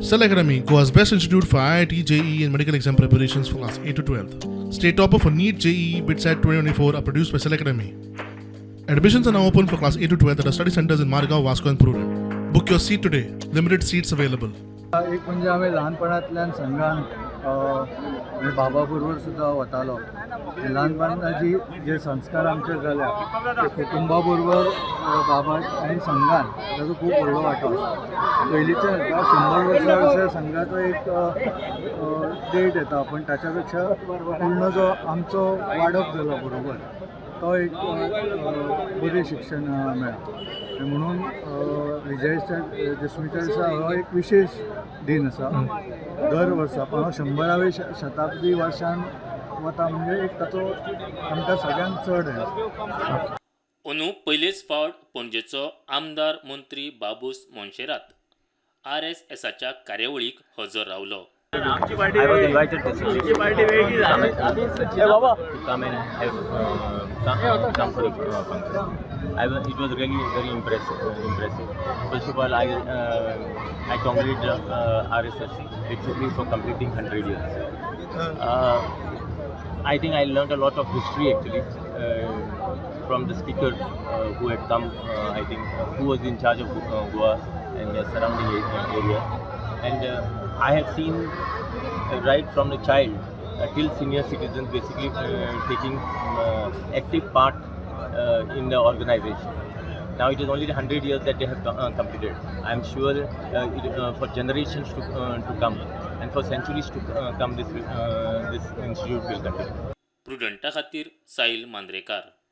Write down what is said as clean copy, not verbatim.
Cell Academy, Goa's best institute for IIT, JEE, and medical exam preparations for class 8 to 12. State topper for NEET, JEE, BITSAT 2024 are produced by Cell Academy. Admissions are now open for class 8 to 12 at our study centers in Margao, Vasco, and Prudent. Book your seat today. Limited seats available. एक म्हणजे आमी ल्हानपणांतल्यान संघान म्हणजे बाबा बरोबर सुद्दां वतालो. ल्हानपणाची जे संस्कार आमचेर जाल्या ते कुटुंबा बरोबर, बाबा आनी संघान ताजो खूब व्हडलो वांटो आसा. पयलींच्या हेका 100 वर्सां अशें संघाचो एक डेट येता, पण ताच्या पेक्षा पूर्ण जो आमचो वाडप जालो बरोबर, तो एक बरें शिक्षण मेळ्ळां आनी म्हणून विजय दशमीच्या दिसा हो एक विशेश दिन आसा दर वर्सा. पण हो 100रावे शताब्दी वर्षान वता, म्हणजे एक ताचो आमकां सगळ्यांक चड हें आसा. अंदू पयलेच फावट पणजेचो आमदार मंत्री बाबूस मोन्सेरात आरएसएसाच्या कार्यावळीक हजर रावलो. I was invited basically to come and have come for the function. It was really very impressive. Impressive. First of all, I congratulate RSS basically for completing 100 years. I think I learned a lot of history actually from the speaker who had come. I think who was in charge of Goa and the surrounding area, and I have seen right from the child till senior citizens basically taking active part in the organization. Now it is only the 100 years that they have completed. I am sure for generations to come and for centuries to come, this institute will continue. प्रुडंटा खातीर साहिल मांद्रेकार.